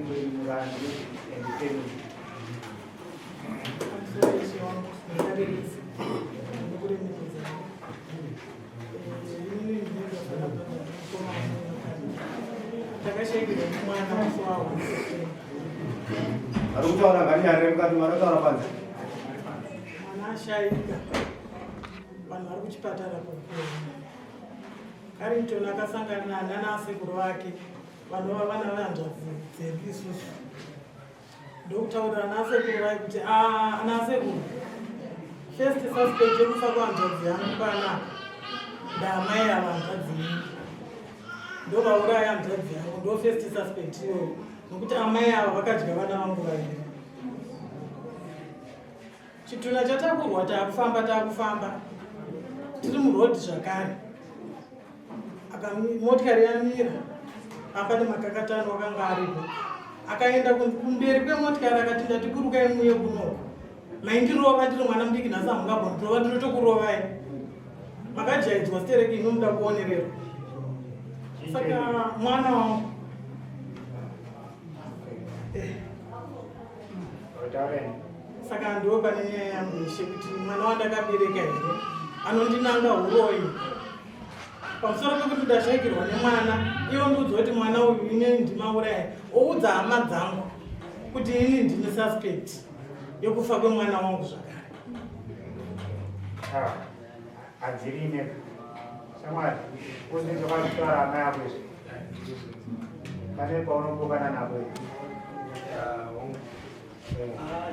Muringori Murandu and family. Takashaikirwa mwana musi wa Ari kutaura nganyarire mukati, manotaura panze. Mwana ashaika, vanhu vari kuchipatara kuGoma. Carrington akasangana nanasekuru vake vanova vana vehanzvadzi dzedu isusu, ndokutaurira anasekuru vake kuti, "Ah, anasekuru, first suspect yekufa kwehanzvadzi yangu panapa ndaamai ava, hanzvadzi yenyu, ndovauraya hanzvadzi yangu, ndo first suspect iyoyo, nokuti amai ava vakadya vana vangu vaviri." Chituna chatakurwa, taakufamba, taakufamba tiri murodhi zvakare, motikari yamira apa nemakakatano akanga aripo. Akaenda kumberi kwemotikari akati, "Ndati burukai muye kunoko. Maindirova ndiri mwana mudiki, nhasi hamungabondirova, ndinotokurovai. Makajaidzwa stereki, inomuda kuonererwa." Saka mwana wangu Taureni. Saka ndo pane nyaya yangu ishe, kuti mwana wandakabereka here anondinanga uroyi pamusoro pekuti ndashaikirwa nemwana. Iwo ndiudza kuti mwana uyu ine ndimauraya, oudza hama dzangu kuti ini ndini suspect yekufa kwemwana wangu zvakare. Ah, hadzirine shamwari, uzi zvakazvitaura amai ako izvi, pane paunopokana napo here?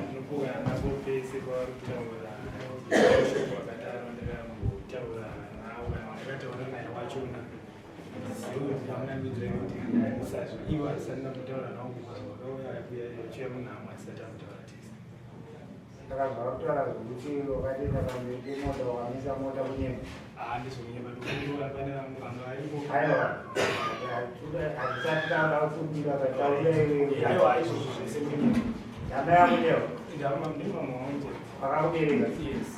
Ndinopokana napo pese pavari kutaura. Shoko akadaro ndakambotaura nawo, kana wandakataura naye wachona zivo kuti ndamunambidzira kuti usazvo ivo asati ndambotaura nawo kubva vakauya vachiuya munhamo, asati ambotaura tese. Saka zvakutaura zvekuti wakatoenda pamberi pemota wakamisa mota kunyema? Handizvokunyema, ndikunyora pane vamwe vanga varipo. Aiwa, hatisati taada kufundira kataura iwewe. Aiwa, izvozvo zvese kunyema. Hama yako leo? Ndimama wangu. Vakakubereka? Yes.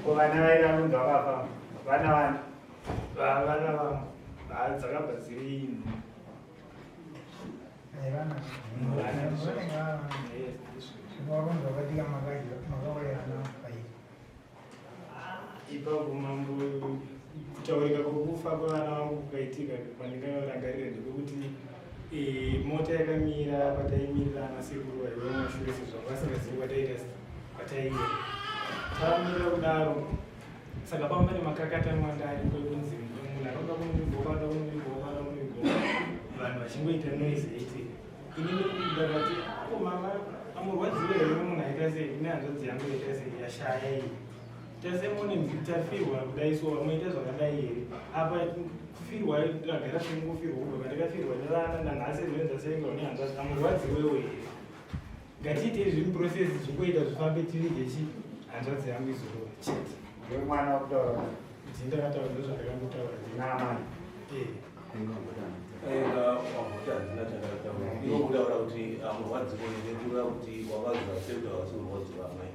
Ko vana vairi vanonzi vakafa vana vani? Vana vangu dzakabva dziri ino. Vana vakatika makaurayana pairi. Ipapo mambo, kutaurika kwokufa kwevana vangu kukaitika kwandingarangarira ndekuti mota yakamira pataimirira anasekuru vaiva mumashure, sezvo vasingazivi kwataita kwataienda. Tamira kudaro, saka pamba pane makakatanwa anga ariko ekunzi munhu anoda kunovigwa, anoda kunovigwa, anoda kunovigwa, vanhu vachingoita noise yaitika. Inini ndakati, "Ako mama, amurwadziwe here munhu aita sei nehanzvadzi yangu yaita sei yashaya iyi? Tese mune tafirwa kudai, so muita zvakadai here? Apa kufirwa ndagara tichingofirwa kubva pandakafirwa nevana nanhasi, zvinonzashaikirwa nehanzvadzi. Amurwadziwewo here? Ngatiitei zvimuprocess zvingoita zvifambe, tivige chi hanzvadzi yangu izorora chete." Ndiwe mwana wakutaura? Ndini ndakataura, ndo zvandakangotaura. Naamai? Eh. Ega wakuti handina chandakataura. Iwo kutaura kuti amurwadziwo here, kureva kuti wakaziva sei kuti havasi kurwadziwa amai?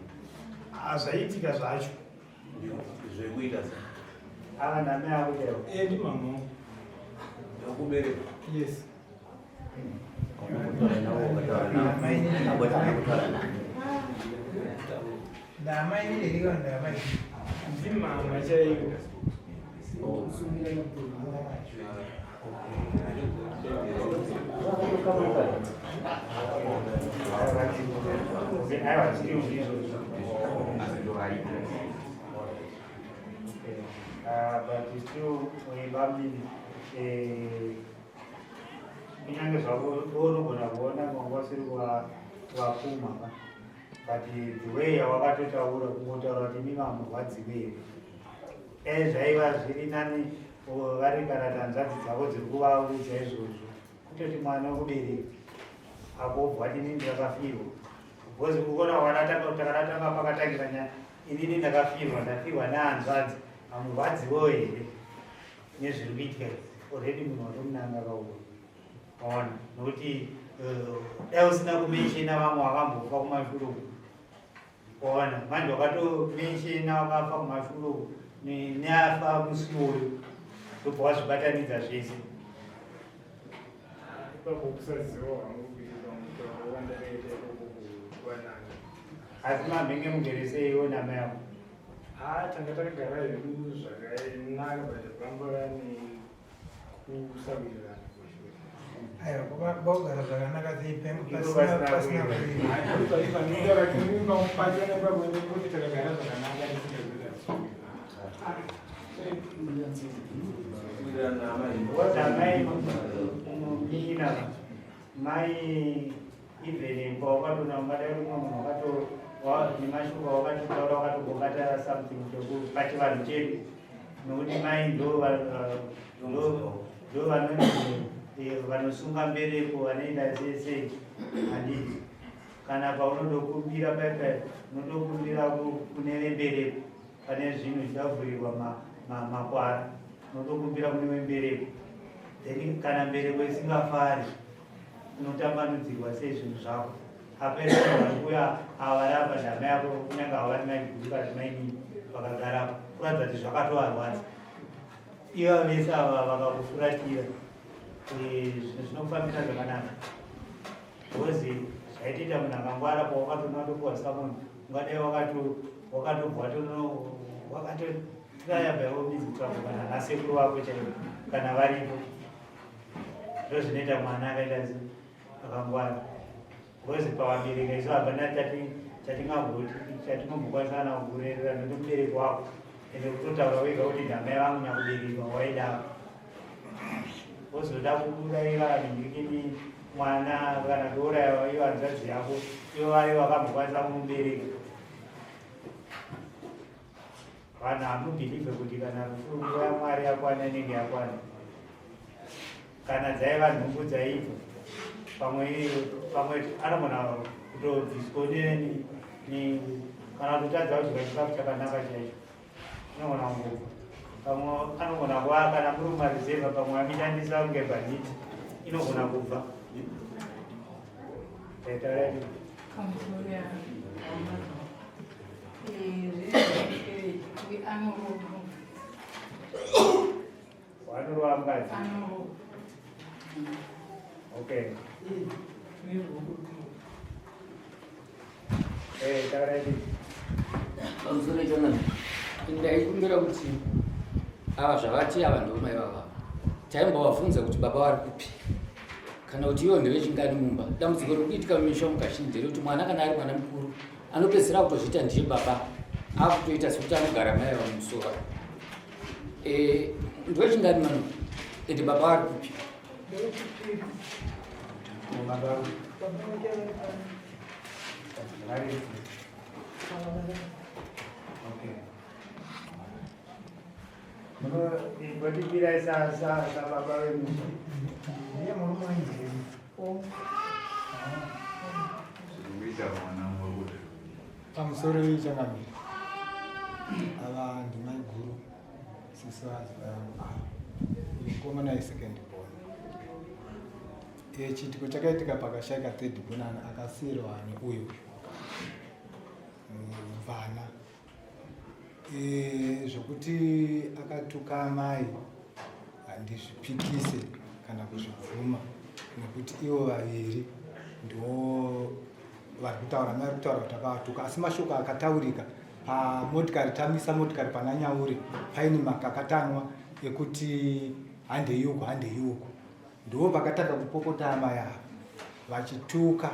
Ah, zvaitika zvacho. Zvekuita se Ava ndamai ako chaivo? Eh, ndimama. Yokubereka? Yes. Kutaura navo, wakataura navo, abotanga kutaura navo. Ndamai ndiriko, ndamai. Ndimama chaivo. Aiwa, still ndizvo. But still bamini, kunyange zvako unogona kuona mwanga usiri kuvapfuma, but the way yawakatotaura, kungotaura kuti imi mamurwadziwe here, dai zvaiva zviri nani vari kana tanzvadzi dzavo dziri kuvaudza izvozvo, kutoti mwana wekubereka akobva ati, "Inini ndakafirwa," because ukuona wakaratanga pakatangira nyaya, "Inini ndakafirwa, ndafirwa nehanzvadzi, hamurwadziwo here nezviri kuitika?" Already munhu watomunanga kauo, waona, nokuti dai usina kumentiona vamwe vakambofa kumashure uku, waona, manje wakatomenshena vakafa kumashure uku neafa musi iwoyo. Ndobva wazvibatanidza zvese. Ipapo kusaziva hangu kuti pamutauro wandakaita ikoko kuwanana. Asi mamhenge mugere seiwo namai ako? Haa tanga takagara hedu zvakanaka but pangova nekusawirirana kumashure. Aiwa, vogara zvakanaka sei Ivo pasina pasina kuwirirana. Pachona ipapo ndikuti takagara zvakanaka tisingazivi Kuwirirana naamai. Because amai munin'ina mai even pawakatoona ungadai uri mumwe munhu wakato nemashoko awakatotaura wakatombobata something pachivanhu chedu nokuti mai ndo vanonzi vanosunga mbereko vanoita sei sei handiti kana paunotokumbira paipai unotokumbira kune vembereko pane zvinhu zvichavhurirwa makwara unotokumbira kune vembereko then kana mbereko isingafari unotambanudzirwa sei zvinhu zvako apera vari kuuya ava vari apa ndama yako kunyange ava vari maiguru kana mainini vakagarapo kuratidza kuti zvakatovarwadza iva vese ava vakakufuratira zvinhu zvinokufambisa zvakanaka because zvaitoita munhu akangwara pawakatoona watopuwa summon ungadai wakatobva wakatotraya by all means kutsvaga kana nasekuru vako chaivo kana varipo ndo zvinoita mwana akaita akangwara because pavabereka isu hapana chatingamboti chatinombokwanisa kana kukurerera nokuti mubereki wako ende kutotaura wega kuti ndamai vangu nyakuberekwa waidavo wozoda kuurayira ningirikini mwana kana kuuraya iyo hanzvadzi yako ivo vari vakambokwanisa kumubereka vanhu hamubhilivhe kuti kana nguva yamwari yakwana inenge yakwana kana dzaiva nhumbu dzaibva pamwe pamwe anogona kutobviswa kana kutotadza kudya chikafu chakanaka chaicho inogona kungobva pamwe anogona kuva kana muri mumaruzevha pamwe amishandisa kunge bhanditi inogona kubva taitaura Pamusoro anorova. Wanorova mukadzi? Anorova. Okay. Taura. Pamusoro chanana, ndaikumbira kuti ava zvavati ava ndomai vava taimbovabvunza kuti baba vari kupi kana kuti ivo ndevechingani mumba. Dambudziko riri kuitika mumisha umu kazhinji nderekuti mwana kana ari mwana mukuru anopedzisira kutozviita ndiye baba, akutoita sekuti anogara mai ava mumusoro. Ndevechingani mano ende baba vari kupi? Baba vari okay. Ngotipirai sababa vemusha. Ndiye murume wenjeri. Zvinoita mwana wabuda. Pamusoro yechangamire, ava ndimai guru sisi vangu ava mukomana yesecond born. Chiitiko chakaitika pakashaika third born akasiyirwa neuyu mvana. Zvokuti akatuka amai handizvipikise kana kuzvibvuma nekuti ivo vaviri ndo vari kutaura, mai vari kutaura kuti akavatuka, asi mashoko akataurika pamotikari tamisa motikari pana Nyauri paine makakatanwa ekuti handei uku handei uku, ndo pakatanga kupopota amai ava vachituka.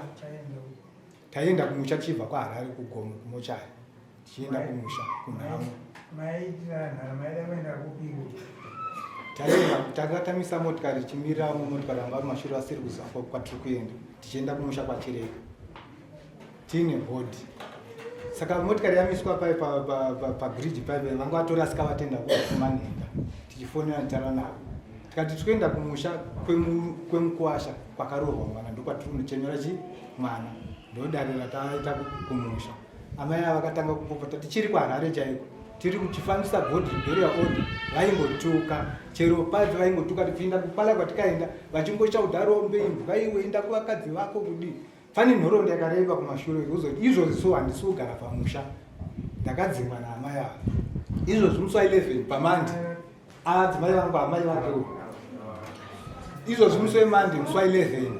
Taienda kumusha tichibva kwaHarare kuGomo kumochari tichienda kumusha kunhamo. Maiitira nharo, maida kuenda kupiko? Taienda tanga tamisa motikari tichimirira vamwe motikari vanga vari mashure vasiri kuziva kwatiri kuenda tichienda kumusha kwaChireka tiine bhodhi. Saka motikari yamiswa pai pabhiriji pai vanga vatorasika vatenda kumanhenda tichifonera tichitaura navo tikati tiri kuenda kumusha kwemukuwasha kwakaroorwa mwana ndokwatiri kunochemera chi mwana ndodare rataita kumusha. Amai ava vakatanga kupopota tichiri kuHarare chaiko tiri kuchifambisa bhodhi burial order vaingotuka chero padzi vaingotuka tipinda kupala kwatikaenda vachingochauda rombe imbwa iwe enda kuvakadzi vako kudii. Pane nhoroondo yakareba kumashure kuzoti izvozvi so handisi kugara pamusha ndakadzingwa naamai ava izvozvi musi wa11 pamandi. Adzimai vangu amai vake uyu. Izvozvi musi weMonday musi wa 11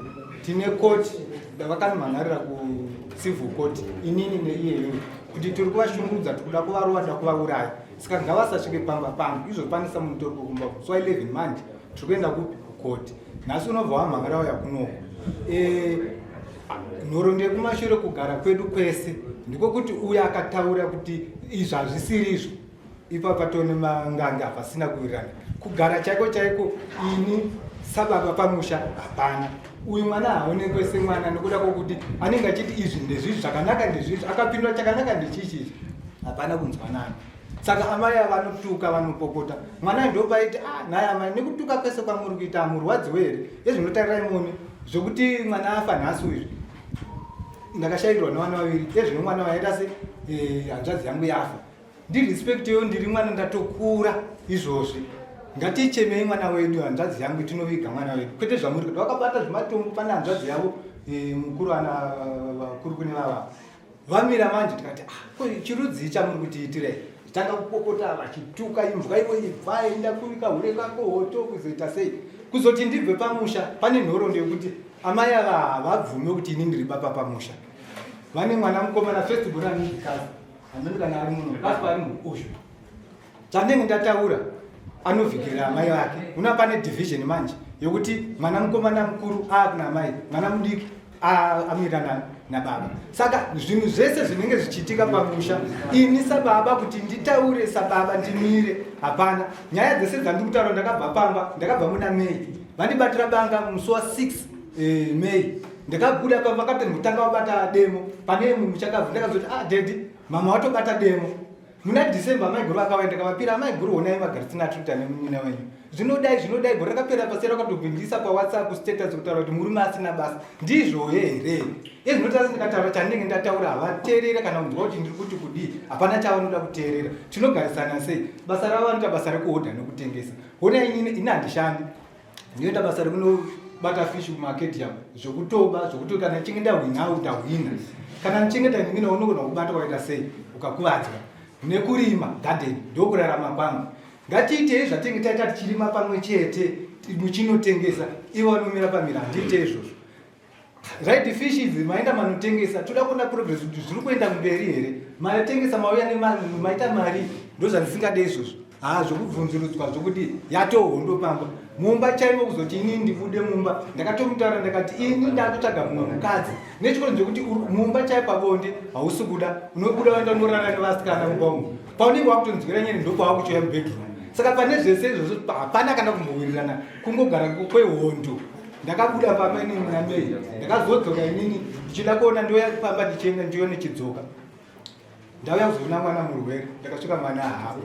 tine court ndavakanimhan'arira kucivil court inini neiyeyo kuti tiri kuvashungurudza tiri kuda kuvarova da kuvauraya saka ngavasasvike pamba pangu izvo pane samutori kumba musi wa 11 Monday tiri kuenda kupi kukoti nhasi unobva wamhan'ara uya kunoko e, nhoroondo yekumashure kugara kwedu kwese ndiko kuti uya akataura kuti izvi hazvisiri izvo ipapa tone manganga pasina kuwirirana kugara chaiko chaiko ini sababa pamusha hapana uyu mwana haaonekwe semwana nekuda kwokuti anenge achiti izvi ndezvizvi zvakanaka ndezvizvi akapindura chakanaka ndechichi izvi hapana kunzwanana saka amai ava vanotuka vanopopota mwana ndopaiti ah nhai amai nekutuka kwese kwamuri kuita amurwadziwe here ezvinotarirai muone zvokuti mwana afa nhasi izvi ndakashayirwa nevana vaviri ezvino mwana vaita se eh, hanzvadzi yangu yafa ndirespecteyo ndiri mwana ndatokura izvozvi ngatichemei mwana wedu hanzvadzi yangu tinoviga mwana wedu kwete zvamuri kuita vakabata zvimatombo pane hanzvadzi yavo eh, mukuru ana vakuru kune vava vamira manje tikati ah, ko chirudzii chamuri kutiitirei tanga kupopota vachituka imbwa ivo ibva enda kubika hure kako hoto kuzoita sei kuzoti ndibve pamusha pane nhoroondo yekuti amai ava havabvume kuti ini ndiri baba pamusha vane mwana mukomana first born anozvikazi hameno kana ari muno pasi paari munhu uyu chandenge ndataura anovhikirira amai vake una pane division manje yokuti mwana mukomana mukuru aakuna amai mwana mudiki amira nababa saka zvinhu zvese zvinenge zvichiitika pamusha ini sababa kuti nditaure sababa ndimire hapana nyaya dzese dzandiri kutaura ndakabva pamba ndakabva muna may vandibatira banga musi wa 6 eh, may ndakabuda pamba kapteni mutanga wabata demo pane muchakabvu ndakazoti ah daddy mama watobata demo muna december maiguru vakauya ndakavapira amaiguru honai magarisina atiri nemunyina wenyu zvinodai zvinodai gore rakapera pasera vakatobvindisa pawhatsapp status kutaura kuti murume asina basa ndizvo here ezvinotasa ndikataura chandinenge ndataura havateerere kana kunzwa kuti ndiri kuti kudii hapana chavanoda kuteerera tinogarisana sei basa ravo vanoita basa rekuhodha nekutengesa honai ini ini handishandi ndinoita basa rekunobata fish kumarket yavo zvekutoba zvekuti kana ndichinge ndahwina au ndahwina kana ndichinge ndahwina unogona kubata waita sei ukakuvadzwa nekurima garden ndokurarama kwangu ngatiitei zvatinge taita tichirima pamwe chete muchinotengesa ivo vanomira pamira handiite izvozvo right fish idzi maenda manotengesa toda kuona progress kuti zviri kuenda kumberi here matengesa mauya maita mari ndozvandisingade izvozvo haa zvokubvunzurudzwa zvokuti yatohondo pamba mumba chaimo kuzoti ini ndibude mumba ndakatomutaura ndakati ini ndakutsvaga mumwe mukadzi nechikonzo chekuti mumba chai pabonde hausi kuda unobuda waenda unorara nevasikana mumba umu paunenge wakutonzwira nyene ndopawakuchouya mubedroom saka pane zvese izvozvo hapana kana kumbowirirana kungogara kwehondo ndakabuda pamba inini muna May ndakazodzoka inini ndichida kuona ndouya pamba ndichienda ndiyo ndichidzoka ndauya kuzoona mwana murwere ndakasvika mwana hapo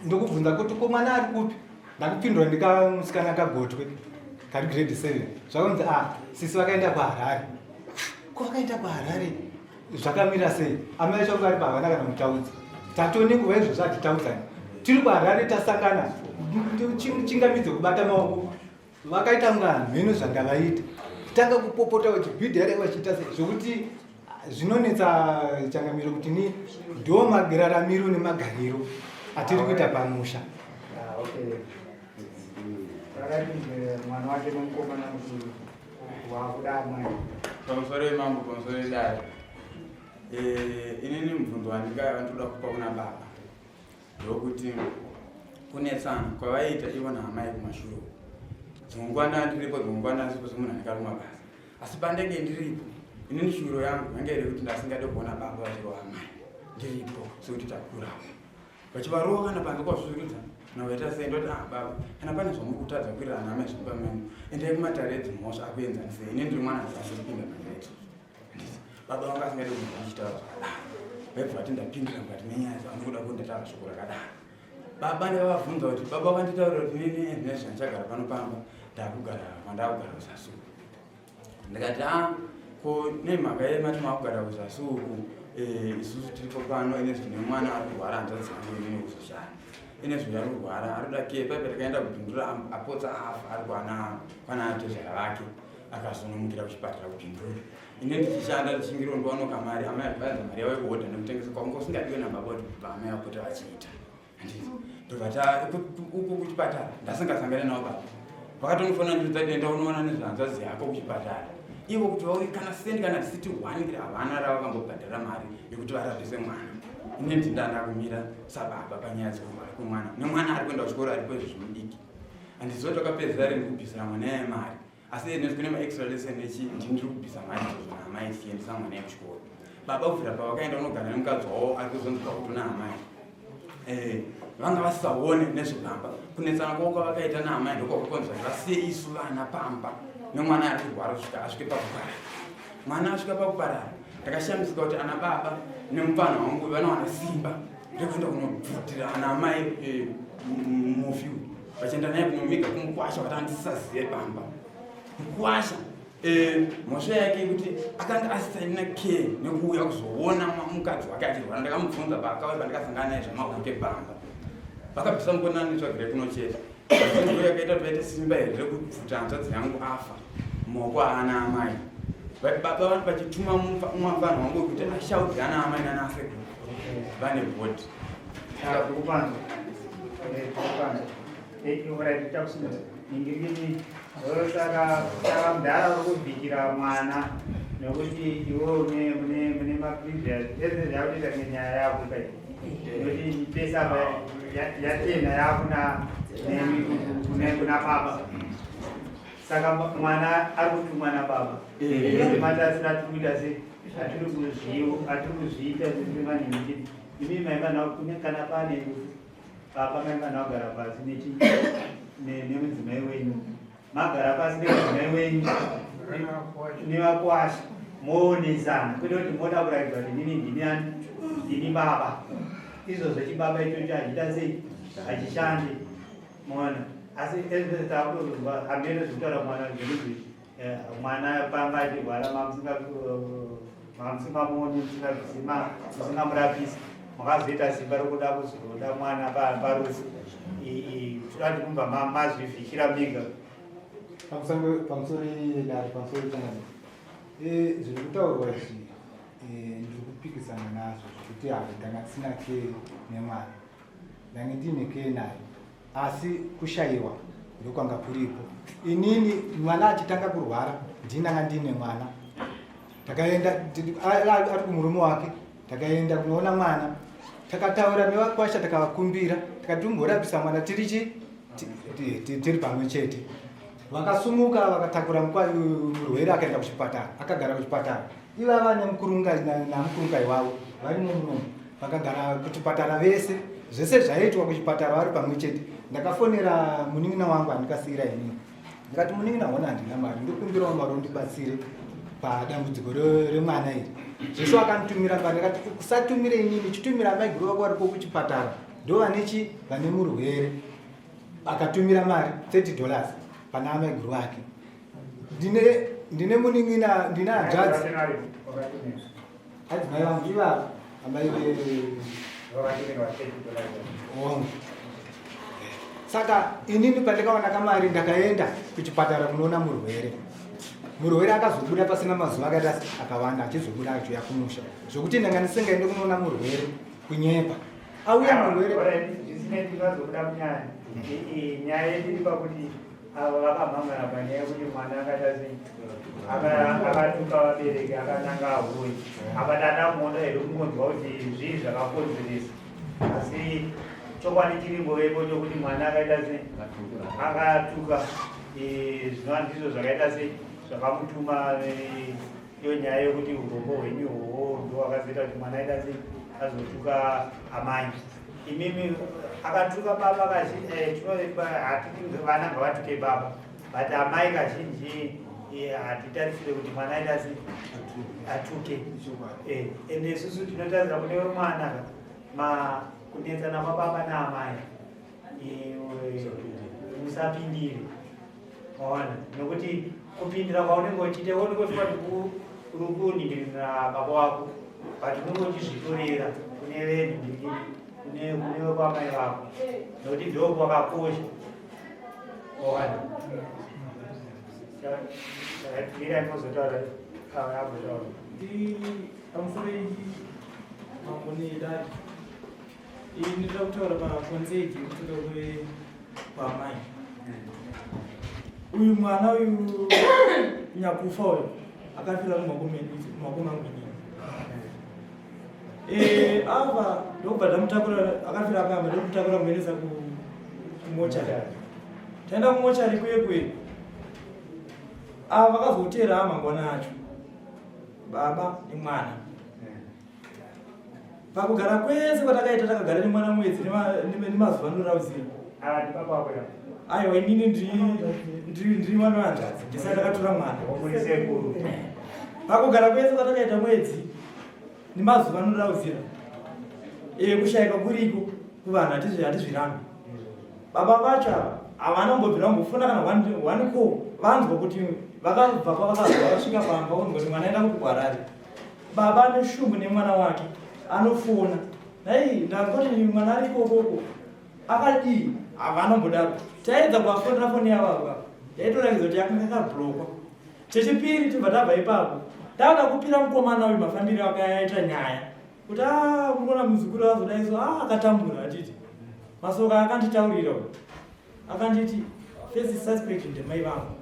ndokubvunza kuti ko mwana ari kupi ndakupindura ndikamusikana kagotwe kari grade 7 zvakunzi a ah, sisi vakaenda kuharare ko vakaenda kuharare zvakamira sei amai vacho vari pavana kana mutaudza tatone nguva izvozvo hatitaudzani tiri kuharare tasangana chingamidze kubata maoko vakaita kunga hamheno zvandavaita tanga kupopota vachibhidha here vachiita sei zvokuti zvinonetsa changamiro kuti ni ndo mararamiro nemagariro atiri kuita pamusha ah, mwana wake nomukomana mukuru wakuda amai pamusoro yemambo pamusoro yedare eh, inini mubvunzo wandinoda kupa kuna baba ndokuti kunetsana kwavaiita ivo naamai kumashure uko dzimwe nguva ndaa ndiripo dzimwe nguva ndasipo semunhu anenge ari kumabasa asi pandenge ndiripo inini shuviro yangu yanga iri kuti ndasingade kuona baba vachirova amai ndiripo sekuti takurawo vachivarova kana panze kwazvivirudza kana vaita sei ndoti ah baba kana pane zvamuri kutadza kuwirirana amai zviri pamene endai kumatare edzimhosva akuenzanisei ini ndiri mwana asasi kupinda panyaya idzodzo baba vanga asingade kunzwa ndichitaura zvakadaro vaibva vati ndapindira mukati menyaya dzavanokuda kunditaura shoko rakadaro baba ndakavabvunza kuti baba vanditaurira kuti nini ndine zvandichagara pano pamba ndakugara kwandakugara kuzasi uku ndikati a ah, ko nemhaka yemati makugara kuzasi uku eh, isusu tiripo pano ine zvine mwana ari kurwara hanzvadzi yangu inini kuzoshanda ine zvinhu ari kurwara ari kuda ke paipe takaenda kubindura apotsa afa ari kwana kwana tezvara vake akazonomukira kuchipatara kubindura ine ndichishanda ndichingiro ndiwanoka mari amai vaenza mari yavo yekuhodha nekutengesa kwanga usingadiwe nababa kuti amai vapote vachiita handiti Ndobva ta uko kuchipatara ndasingasangane navo baba. Vakatondifonera ndiudza denda unoona nezvehanzvadzi yako kuchipatara. Ivo kuti vauye kana sendi kana tisiti one kiri havana ravakambobhadhara mari yekuti varapise mwana. Ini ndinda ndakumira sababa panyaya dzekurwara kwemwana. Nemwana ari kuenda kuchikoro aripo izvi zvimudiki. Handiziva kuti vakapedzera rini kubvisira mwana yaye mari. Asi ene kune maextra lesson echi ndini ndiri kubvisa mari idzodzo naamai tichiendesa mwana yekuchikoro. Baba kubvira pavakaenda unogara nemukadzi wavo ari kuzonzi pakuto naamai. Eh, vanga vasisaone nezvepamba. Kunetsana kwavo kwavakaita naamai ndokwakakonzera kuti vasiye isu vana pamba nemwana ari kurwara kusvika asvike pakuparara. Mwana asvika pakuparara ndakashamisika kuti ana baba nemupfanha wangu vanowana simba rekuenda kunobvutira ana amai eh, mufi uyu vachienda naye kunomiga kumukwasha vati andisazive pamba mukwasha eh, mhosva yake yekuti akanga asisina care nekuuya kuzoona mukadzi wake achirwara ndakamubvunza paakauya pandikasangana naye zvamahuke pamba vakabvisa mukonani netsvagire kuno chete ndo yakaita kuti vaite simba here rekubvuta hanzvadzi yangu afa maoko aana amai baba vanhu vachituma mufana wangu wekuti ashaudhi ana amai nana asekuru vane bhodhi Saka mudhara uri kuvhikira mwana nekuti iwe une maprevious ese zvakutoita nenyaya yako kai nekuti pese apa yatena yakuna kuna baba saka mwana ari kutumwa nababa matasira tiri kuita se atiri kuzviita semanhingi imi maifanira kune kana pane rufu baba maifanira kugara pasi nechi nemudzimai wenyu magara pasi nemudzimai wenyu nevakwasha moonesana kwete kuti moda kuratidza kuti inini ndini ani ndini baba izvozvo chibaba ichocho hachiita sei hachishandi Mwana asi ezvese takutozonzwa hameno zvekutaura mwana zvekuti eh, mwana panga achirwara mamusingamuoni musingamusima musingamurapisi makazoita simba rokuda kuzoda mwana parufu toda kuti mubva mazvivhikira mega pamusoro yedare pamusoro yechangamire eh, zviri kutaurwa izvi eh, ndiri kupikisana nazvo zvekuti hazvo ndanga tisina ke nemwana ndange ndiine kee naye asi kushaiwa ndokwanga kuripo inini mwana achitanga kurwara ndini ndanga ndiine mwana takaenda ari kumurume wake takaenda kunoona mwana takataura nevakwasha takavakumbira tikati timborapisa mwana tiri chi tiri pamwe chete vakasumuka vakatakura murwere akaenda kuchipatara akagara kuchipatara ivava namukurungai wavo varimo munomu vakagara kuchipatara vese zvese zvaiitwa kuchipatara vari pamwe chete ndakafonera munin'ina wangu andikasiira inini ndikati munin'ina hona handina mari ndokumbirawo mari undibatsire padambudziko remwana iri zvese wakanditumira mari ndikati kusatumire inini chitumira maiguru vako variko kuchipatara ndo vanechi vane murwere akatumira mari 30 dollars pana amaiguru vake ndine ndine munin'ina ndine hanzvadzi adzimai vangu ivavo amai wangu saka inini pandakaona kamari ndakaenda kuchipatara kunoona murwere murwere akazobuda pasina mazuva akaita akawanda achizobuda achiuya kumusha zvokuti ndanga ndisingaende kunoona murwere kunyepa auya murwere zvisinei tisazobuda munyaya nyaya yedu iri pakuti Ava vakamhangana panyaya yekuti mwana akaita sei akatuka vabereki akananga ahuyi apa tanda muona here kungonzwa kuti zvii zvakakonzeresa asi chokwadi chiringovepo chokuti mwana akaita sei akatuka zvinova ndizvo zvakaita sei zvakamutuma iyo nyaya yekuti urombo hwenyu ihwohwo ndo wakazoita kuti mwana aita sei azotuka amai imimi akatuka baba kazhinji eh, hatiti vana ngavatuke baba but amai kazhinji eh, hatitarisire kuti mwana aita sei atuke eh, ende isusu tinotarisira kune mwana ma kunetsana kwababa naamai musapindire waona nokuti kupindira kwaunenge uchiita unenge uchifa kuti uri kuningirira baba wako but unenge uchizvitorera kune venhu kune kune wekwamai vako nokuti ndo kwakakosha waona mira mozotaura agotaura pamusoro iyi mambo nedari. Ini ndinoda kutaura pakonzeki yekutoka kwamai. Uyu mwana uyu nyakufa uyu akafira mumaoko mangu inini. Eh, ava ndokubva ndamutakura akafira pamba ndokutakura kumuendesa kumochari. Taenda kumochari kuye kuye. Ava vakazoteera mangwana acho. Baba nemwana. Pakugara kwese kwatakaita takagara nemwana mwedzi nemazuva anoraudzira. Aiwa inini ndiri mwana wehanzvadzi ndisati ndakatora mwana. Pakugara kwese kwatakaita mwedzi nemazuva anoraudzira e, kushaikwa kuriko kuvanhu hatizvirambi. Baba vacho ava havana kumbobvira vambofona kana one call vanzwa kuti vakabva kwavakabva vakasvika pamba vonzwa kuti mwana aenda kupi kuHarare. Baba ane shungu nemwana wake anofona nhai ndanzwa kuti mwana ari ikokoko akadii havana kumbodaro taedza kuvafonera foni yavo ava yaitoratidza kuti yakanga yakablockwa chechipiri tibva tabva ipapo tauda kupira mukomana uyu mafambiro akaita nyaya kuti a ah, munoona muzukuru azodai so ah, akatambura atiti masoko akanditaurira akanditi first suspect ndemai vangu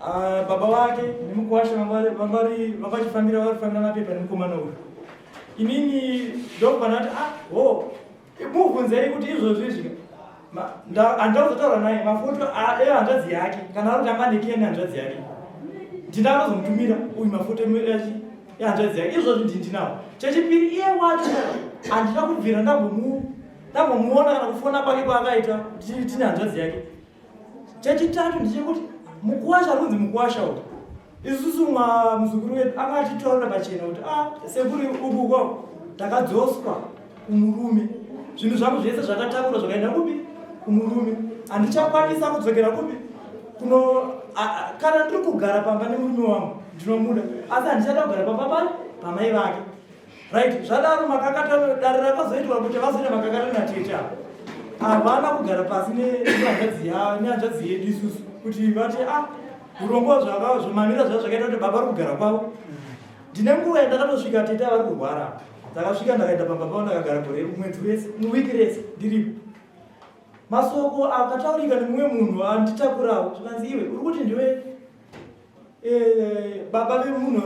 Ah, baba vake nemukuwasha vanga vachifambira vari kufambira mapepa nemukomana uyu inini ndokubva ndati ah ho mubvunzei kuti izvozvi izvi handauzotaura naye mafoto ehanzvadzi yake kana ari kuti anga nekiya nehanzvadzi yake ndindaakazomutumira uyu mafoto ehanzvadzi yake izvozvi ndindinawo chechipiri iye wacho handina kubvira ndambomuona kana kufona kwake kwaakaita tine hanzvadzi yake Chechitatu ndechekuti mukuwasha anonzi mukuwasha uyu isusu muzukuru wedu anga achitaura pachena kuti ah sekuru uku ko takadzoswa kumurume zvinhu zvangu zvese zvakatakurwa zvakaenda kupi kumurume handichakwanisa kudzokera kupi kuno kana ndiri kugara pamba nemurume wangu ndinomuda asi handichada kugara pamba pani pamai vake Right, zvadaro makakatano dare rakazoitwa kuti vazoita makakatano natete ava. Havana kugara pasi nehanzvadzi yavo nehanzvadzi yedu isusu kuti vati ah urongwa zvaka zvamamira zvaa zvakaita kuti baba vari kugara kwavo. Ndine nguva yandakatosvika tete vari kurwara. Ndakasvika ndakaenda pamba pavo ndakagara gore mwedzi wese wiki rese ndiripo. Masoko akataurika nemumwe munhu anditakurawo zvikanzi iwe uri kuti ndiwe Eh, baba vemunhu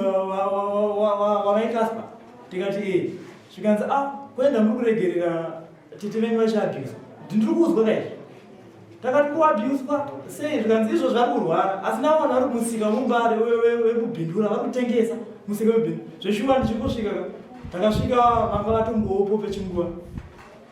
wavaikaspa ndikati e zvikanzi a ah, kuenda muri kuregerera tete venyu vachiabhuswa ndiri kuuzwa kaizvi takati kuabhuswa sei zvikanzi izvo zvari kurwara asi ndaona vari musika wemumbare wekubhindura vari kutengesa musika webhindura zveshuwa ndichingosvika takasvika vanga vatombowopo pechinguva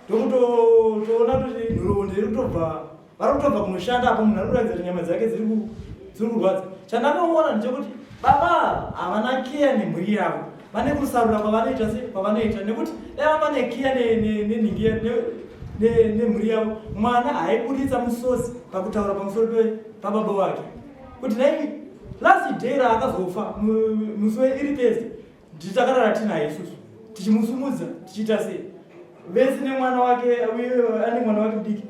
ndokutoona kuti nhoroondo iri kutobva vari kutobva kunoshanda apo munhu ari kuratidza kuti nyama dzake dziri kurwadza chandakaona ndechekuti baba havana keya nemhuri yavo vane kusarura kwavanoita se kwavanoita nekuti dai vanga vane keya nenhingi nemhuri yavo mwana haiburitsa musozi pakutaura pamusoro pababa wake kuti naimi last day raakazofa musi weiri thursday Takarara tinaye isusu tichimusumudza tichiita sei vese nemwana wake uye ane mwana wake mudiki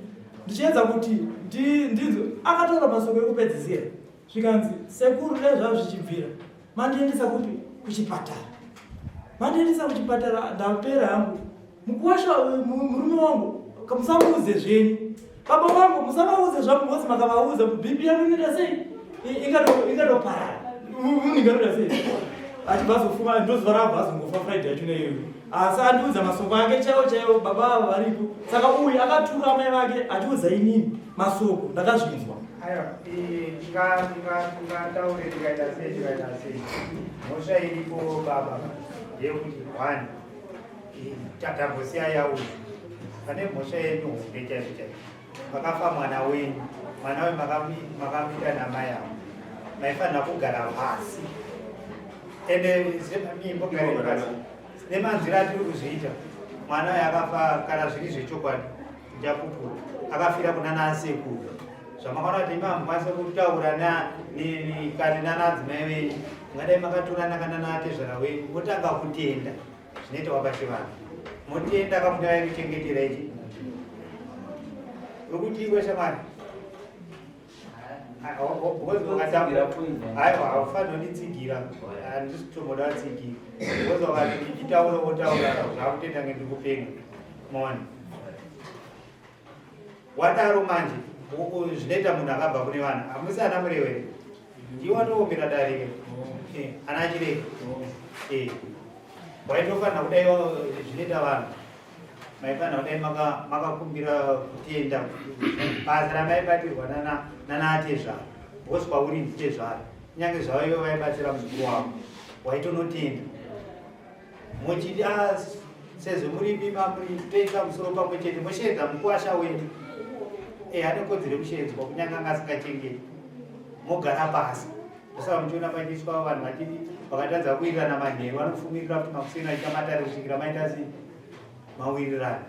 ndichiedza kuti ndinzwe akataura masoko ekupedzisira zvikanzi sekuru dai zvava zvichibvira mandiendesa kupi kuchipatara mandiendesa kuchipatara ndapera hangu mukuwasha murume wangu musamuudze zvenyu baba vangu musavaudze zvangu because makavaudza bp yangu inoita sei ingatoparara munhu ingatoita sei achibva azofuma ndozuva raabva azongofa friday yacho neiyoyo asi andiudza masoko ake chaiwo chaiwo baba ava varipo saka uyu akatuka amai vake achiudza inini masoko ndakazvinzwa aiwa tingataure tikaita sei tikaita sei mhosva iripo baba ndeyekuti one Tatambosiya yauyu pane mhosva yenyu hombe chaizvo chaizvo. Makafa mwana wenyu, mwana wenyu makamuita namai avo, maifanira kugara pasi ende imbogare pasi nemanzwiro atiri kuzviita. Mwana uyu akafa kana zviri zvechokwadi ndichapupura, akafira kuna nasekuru. Zvamakaona kuti imi hamukwanise kutaura kani nanadzimai venyu, mungadai makatorana kana naatezvara wenyu motanga kutenda zvinoitwa pachivanhu motenda kamuti vaikuchengetera ichi nokuti iwe shamwari aiwa haufaniri kunditsigira handisi kutomboda vatsigiri because wakati ndichitaura wotaura zvakutenda nge ndikupenga. Maona? Wadaro manje zvinoita munhu akabva kune vanhu hamusi ana murewe here? Ndiwe watoombera dare ke eh, ana chireka eh, waitofanira kudai zvinoita vanhu maifanira kudai makakumbira kutenda basa ramaibatirwa nana atezvara because kwauri nditezvara kunyange zvavo ivo vaibatsira muzukuru wavo waitonotenda muchiti ah, sezvo muri mima muri toisa musoro pamwe chete mosheedza mukuwasha wedu e ane kodzero yekusheedzwa kunyange anga asingachengeti mogara pasi ndosaka muchiona pachiiswa vanhu vachiti vakatadza kuwirirana manheru vanofumirira kuti makuseni vachiita matare kusvikira maita sei mawirirana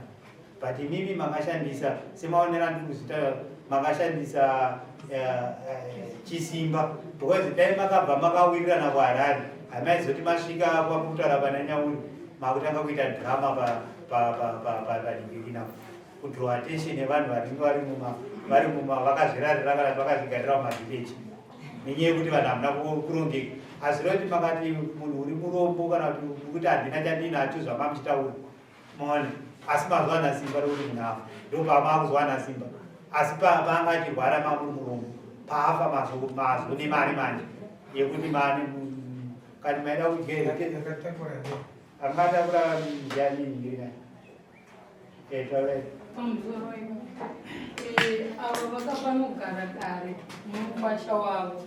but imimi makashandisa semaonero andiri kuzvita makashandisa eh, eh, chisimba because dai makabva makawirirana kuharare hamaizoti masvika kwakutaura pana nyauri makutanga kuita drama padingirina kudraw attention yevanhu vanenge vari muma vari muma vakazvirarira kana kuti vakazvigarira mumavhileji nenyaya yekuti vanhu hamuna kurongeka hazvireva kuti makati munhu uri murombo kana kuti kuti handina chandinacho zvamamuchitaura Maona, asi mazowana simba rokuti munhu afa ndopamakuzowana simba asi paanga achirwara mamuri muromo paafa mazo mazo nemari manje yekuti mane kani maida kudya here angatakura ndiani ndina eh taurai pamusoro ipo eh, avo vakafanogara dare nemukwasha wavo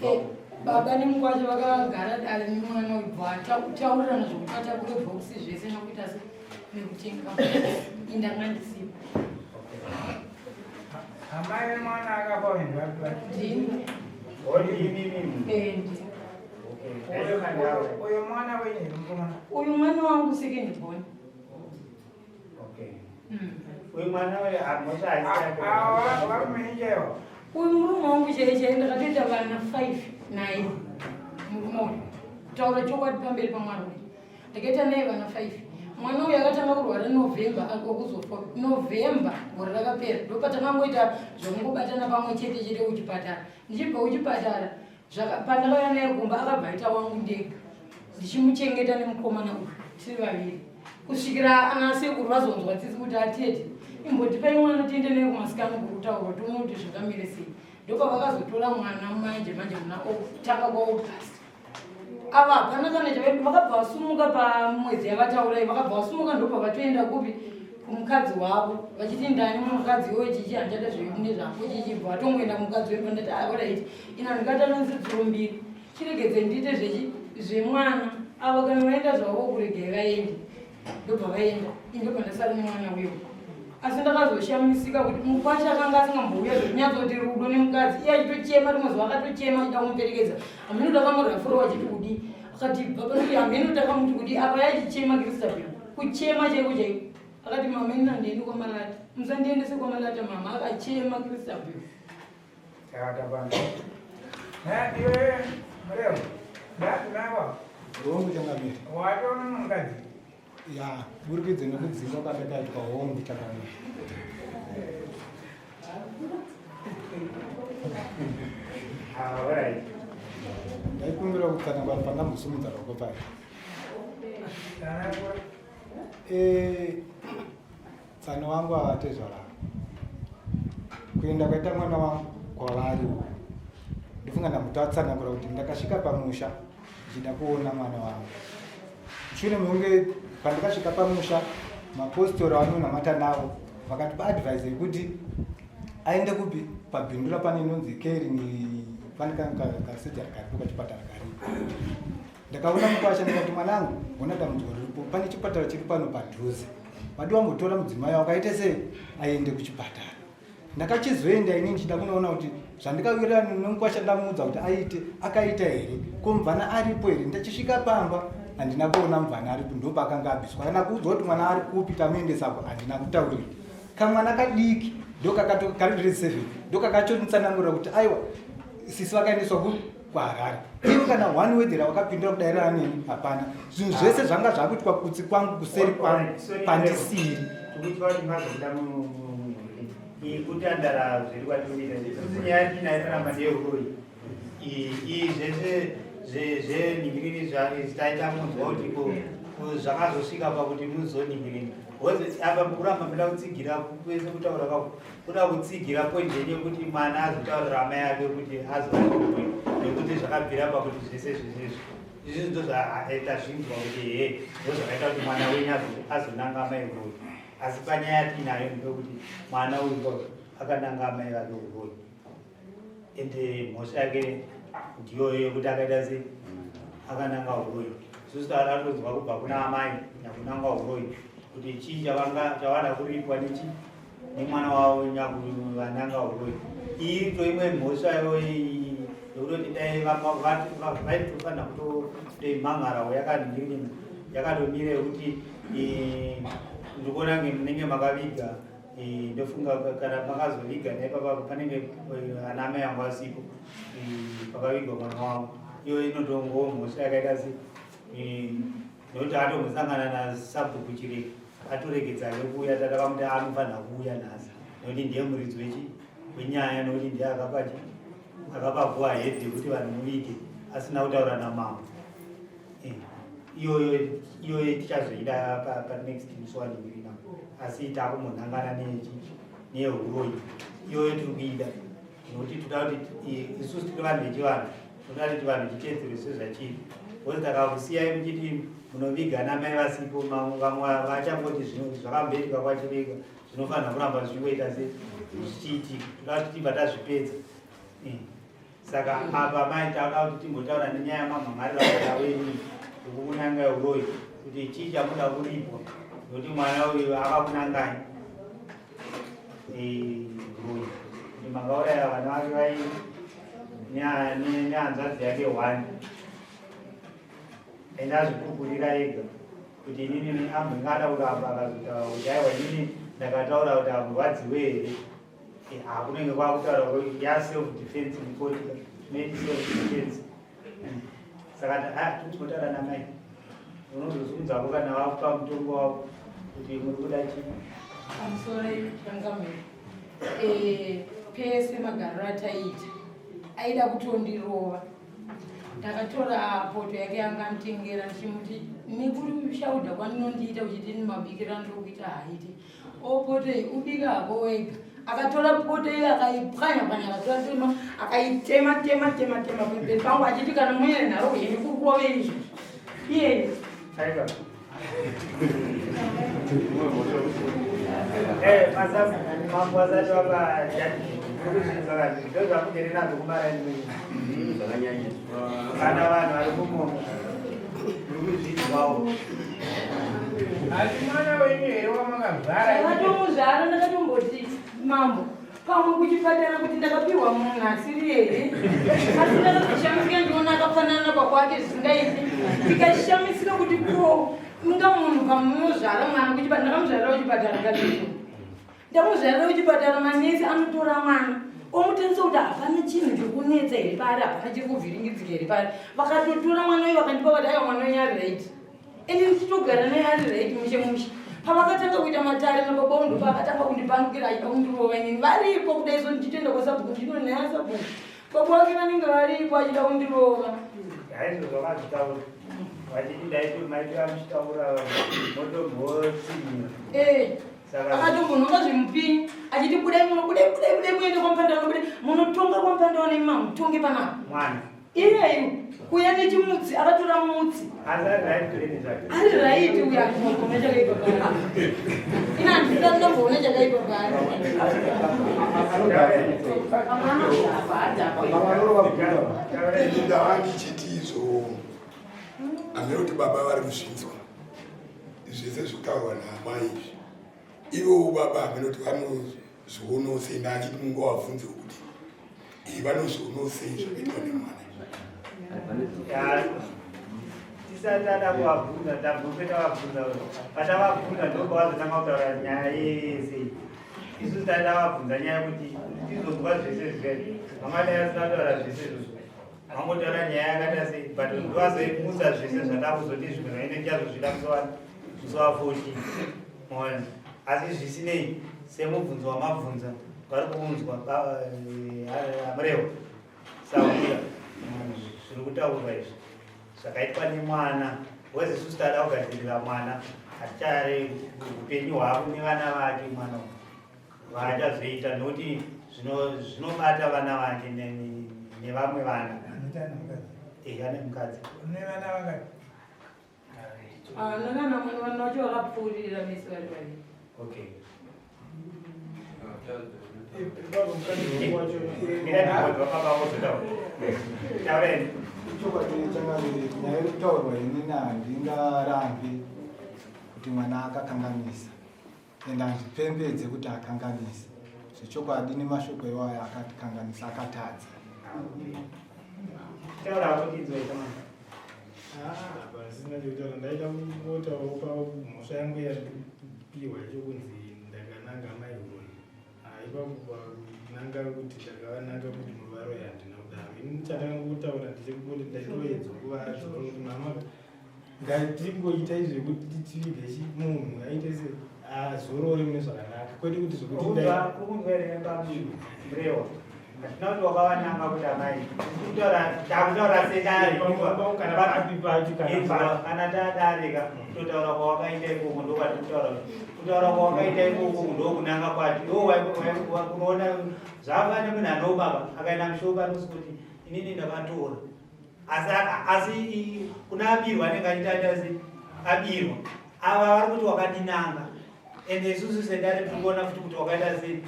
eh, baba nemukwasha vakagara dare nemwana uyu bva taurirana zvokuti vatakure bhokisi zvese nokuita se nekutenga indanga ndisipo Amai vemwana akafa vanhu vari ndini. Eh, ndini. Uyo mwana wenyu here mukomana? Uyu mwana wangu second born. Uyu mwana uyu hamhosva. Ava varume chaivo. Uyu murume wangu chai chai ndakatoita vana 5 naye murume uyu. Kutaura chokwadi pamberi pamwari uyu ndakaita naye vana 5. Mwana uyu akatanga kurwara November, akuzofa November gore rakapera. Ndopatangangoita zvokungobatana pamwe chete chete kuchipatara. Ndichibva kuchipatara pandakauya naye kumba akabva aita wangu ndega ndichimuchengeta nemukomana uyu tiri vaviri kusvikira ana sekuru vazonzwa tsitsi kuti atete imbotipai mwana tiende naye kumasikano kuri kutaurwa tione kuti zvakamire sei. Ndopavakazotora mwana manje manje muna tanga kwaAugust. Ava hapana kana chavai vakabva vasumuka pamwedzi yavataurai vakabva vasumuka ndopavatoenda kupi kumukadzi wavo vachiti ndani mukadzi iwe chichi handichada zvekunezvako chichi bva vatongoenda kumukadzi wepo. Ndati alright ina ndingatana tsuro mbiri chiregedze ndiite zvechi zvemwana avo kana vaenda zvavo kuregai vaende. Ndobva vaenda indobva ndasara nemwana uyo. Asi ndakazoshamisika kuti mukwasha akanga asingambouya zvekunyatsoti rudo nemukadzi iye achitochema. Rimwe zuva akatochema achida kumuperekedza hameno takamurafura wachiti kudi akati bva panoti hameno takamuti kudi apa yachichema Christabel kuchema chaiko chaiko. Akati mama ini handiendi kwamalata musandiendese kwamalata mama. Akachema Christabel. Iwe Mureo, ndati maiwa. Hongu changamire. Watoona mukadzi? Ya, burikidze nekudzingwa kwandakaitwa, hongu changamire. Ah, Ndaikumbira kutsanangura pandambosumudza ruoko paya. Tsanangura. Tsano wangu avatezvara kuenda kwaita mwana wangu kwavari uku ndofunga ndambotatsanangura kuti ndakasvika pamusha ndichida kuona mwana wangu. Mushure mekunge pandakasvika pamusha mapostori avanonamata navo vakatipa advice yekuti aende kupi pabhindura pane inonzi Caring pane kasejari karipo kachipatara karipo. Ndakaona mukwasha ndikati mwanangu ona dambudziko riripo pane chipatara chiri pano padhuze wadi wambotora mudzimai wako aite sei aende kuchipatara. Ndakachizoenda ini ndichida kunoona kuti zvandikawirirana nemukwasha ndamuudza kuti aite akaita here ko mubvana aripo here. Ndachisvika pamba handina kuona mubvana aripo ndopaakanga abviswa kana kuudzwa kuti mwana ari kupi tamuendesako handina kutaurirwa. Kamwana kadiki ndokakato kari grade 7 ndokakachonitsanangurira kuti aiwa sisi vakaendeswa ku kuHarare. Ivo kana one word ravakapindura kudairana neni hapana. Zvinhu zvese zvanga zvakuitwa kutsi kwangu kuseri kwangu pandisiri. Tikuti kuti mazobuda iyi kutandara zviri kwatiri kuita isusu nyaya yatinayo panapa ndeyeuroyi iyi zvese zvenhingiriri taita munzwa kuti ko. Zvakazosvika pakuti muzoningirina because apa mukuramba muda kutsigira kwese kutaura kwako kuda kutsigira point yenyu yekuti mwana azotaurira amai ake kuti azoawe nekuti zvakabvira pakuti zvese zvese izvi izvi ndo zvatazvinzwa kuti he ndo zvakaita kuti mwana wenyu azonanga amai uroyi asi panyaya yatiinayo ndeyekuti mwana uyu akananga amai vake uroyi ende mhosva yake ndiyoyo yekuti akaita sei akananga uroyi isusu tatonzwa kubva kuna amai nyakunanga uroyi kuti chii chavada kuripwa nechi nemwana wavo nyakuvananga uroyi iyi to imwe mhosva yoyi yekutoti dai vaitofanira kutoimhan'arawo yakaningirina yakatomira yekuti ndikuona nge munenge makaviga Eh, ndofunga kana makazoviga naipapa panenge eh, ana amai angu asipo eh, pakavigwa mwana wangu iyo inotongowo mhosva yakaita se nokuti atombosangana nasabhuku chireka atoregedzake kuuya tatakamuti anofanira kuuya nhasi nokuti ndiye muridzi wechi wenyaya nokuti ndiye akapachi akapa go ahead yekuti vanhu muvige asina kutaura namambo iyoyo iyoyo tichazoida panext musi waningirina asi takumonhangana nehuroyi iyoyo tiri kuida nokuti toda kuti isusu tiri vanhu vechivanhu toda kuti chivanhu chiteedzerwe sezvachiri bcause takakusiyai muchiti munoviga namai vasipo vamwe vachangoti zvakamboitika kwachirega zvinofanira kuramba zvichingoita se zvichiitika toda kuti tibva tazvipedza eh. Saka apa mai tauda kuti timbotaura nenyaya yamamhan'arira mwana wenyu yekukunanga uroyi kuti chii chamuda kuripwa nokuti mwana uyu akakunangai eh, uroyi kuti makauraya vana vake vai nehanzvadzi yake one ende azvipupurira ega kuti inini ambenge ada kuramba akazotaura kuti aiwa inini ndakataura kuti amurwadziwe here Eh, ah, kunenge kwakutaura kuti ya self defense mukoti tinoiti self defense eh, saka ah, tinotaura namai unozozunzako kana vakupa mutongo wavo kuti muri kuda chii pamusoro changamire eh, pese magariro ataiita aida kutondirova ndakatora poto yake yanga anditengera ndichimuti nekushauda kwandinondiita uchiti mabikiro andiri kuita haiti Opote iyi ubika hako wega. Akatora poto iyo akaipwanya pwanya akatora tema akaitema tema tema tema pemberi pangu achiti kana muine nharo henyu kurove izvo. Iye. Aiwa. Eh, masamu mambo asati wapa judgment. Kuzvinzwa kani. Ndozvamugere nazvo kumaraini mwenyu. Zvakanyanya. Kana vanhu vari kumonga. Muri kuzvinzwawo. Asi mwana wenyu here wamakazvara? Ndakatomuzvara ndakatomboti mambo pamwe kuchipatara kuti ndakapiwa munhu asiri here asi ndakazoshamisika ndiona akafanana baba wake zvisingaiti ndikashamisika kuti ko inga munhu pamunozvara mwana kuchipatara ndakamuzvarira kuchipatara ndazvizvo Ndamuzvarira kuchipatara manesi anotora mwana omutarisa kuti hapana chinhu chiri kunetsa here paari hapana chiri kuvhiringidzika here paari vakatotora mwana uyu vakandipa vati aiwa mwana wenyu ari right ende ndichitogara naye ari right mushe mushe pavakatanga kuita matare nababa wangu paakatanga kundipandukira achida kundirova inini varipo kudai so ndichitoenda kwasabhuku ndichinonaya sabhuku baba wake vanenge varipo achida kundirova haizvo zvakazvitaura vachiti ndaiti maiti vamuchitaura motombotsinhira eh. akatombonhonga zvimupinyi achiti budai muno budai budai budai muende kwamupandana budai munotonga kwamupandana imi mamutonge panapa mwana iyeyu kuya nechimutsi akatora mutsi ari raiti uyo andimboona chakaipa paari ina handisati ndamboona chakaipa paari Ini ndava ndichiti izvo hameno kuti baba vari kuzvinzwa zvese zvekutaurwa naamai izvi ivowo baba hameno kuti vanozvionawo sei ndaachiti mungovabvunzewo kuti eh, vanozvionawo sei zvakaitwa nemwana tisati tada kuvabvunza tabvunze tavabvunza patavabvunza ndopavazotanga kutaura nyaya yese isu tisati tavabvunza nyaya yekuti tizonzwa zvese zvizvezvi vamadai asina kutaura zvese izvozvo Vangotaura nyaya yakaita sei but ndovazoimutsa zvese zvandakuzoti zvimwe zvaine ndichazozvida musi wa 14 maona asi zvisinei semubvunzo wamabvunza vari kuunzwa eh, amurewa sahwira zviri kutaurwa izvi zvakaitwa nemwana. Because isusu tada kugadzirira mwana, hatichare upenyu hwavo nevana vake mwana uyu vaachazoita nokuti zvinobata vana vake nevamwe vana. Eya, nemukadzi. Nevana vakati. Ah, nana mwana vana vacho vakapfuurira vese vari vaviri. Okay. Chokwadi changamire, nyaya iri kutaurwa inini handingarambi kuti mwana akakanganisa and handipembedze kuti akanganisa. Zvechokwadi nemashoko iwayo akatikanganisa, akatadza. Taura hako tinzwe chamana. Pasina chekutaura, ndaida kungotaurawo pamhosva yangu yapiwa yacho kunzi ndakananga mai huroyi. Ipapo pananga kuti ndakavananga kuti muvaroyi handina kudaro. Ini chandakangotaura ndechekuti ndaitoedzwa kuvadzora kuti mama ngatingoitai zvekuti tivige munhu aite se azorore mune zvakanaka, kwete kuti zvekuti Uri kunzwa here Mrewa? Hatina kuti wakavananga kuti amai. Takutaura sedare. Kana papi pacho kana Inzwa, papi. Kana tadarika kutotaura kwawakaita ikoko ndokwatiri kutaura. Kutaura kwawakaita ikoko ndokunanga kwacho. Iwo unoona zvava nemunhu anobaba akaenda mushopa anosi kuti inini ndakatora. Asi kuna abirwa anenge achiita se abirwa. Ava vari kuti wakandinanga. Ende isusu sedare tiri kuona futi kuti wakaita sei.